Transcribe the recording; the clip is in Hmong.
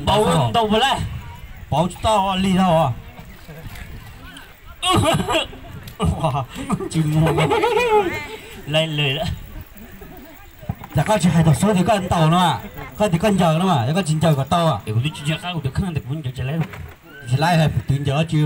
Pauv ntau puas laij? Pauv tsis tau li no. Tsis muaj. Laij lawm. Cas koj tsis hais thaum xub tias koj ntaus no, koj tias koj ncaws no, yog koj tsis ncaws kom tau. Kuv twb tsis ncaws qab kuv tus kheej tias kuv ncaws tsis laij. Tsis laij hais twv ncaws dab tsi.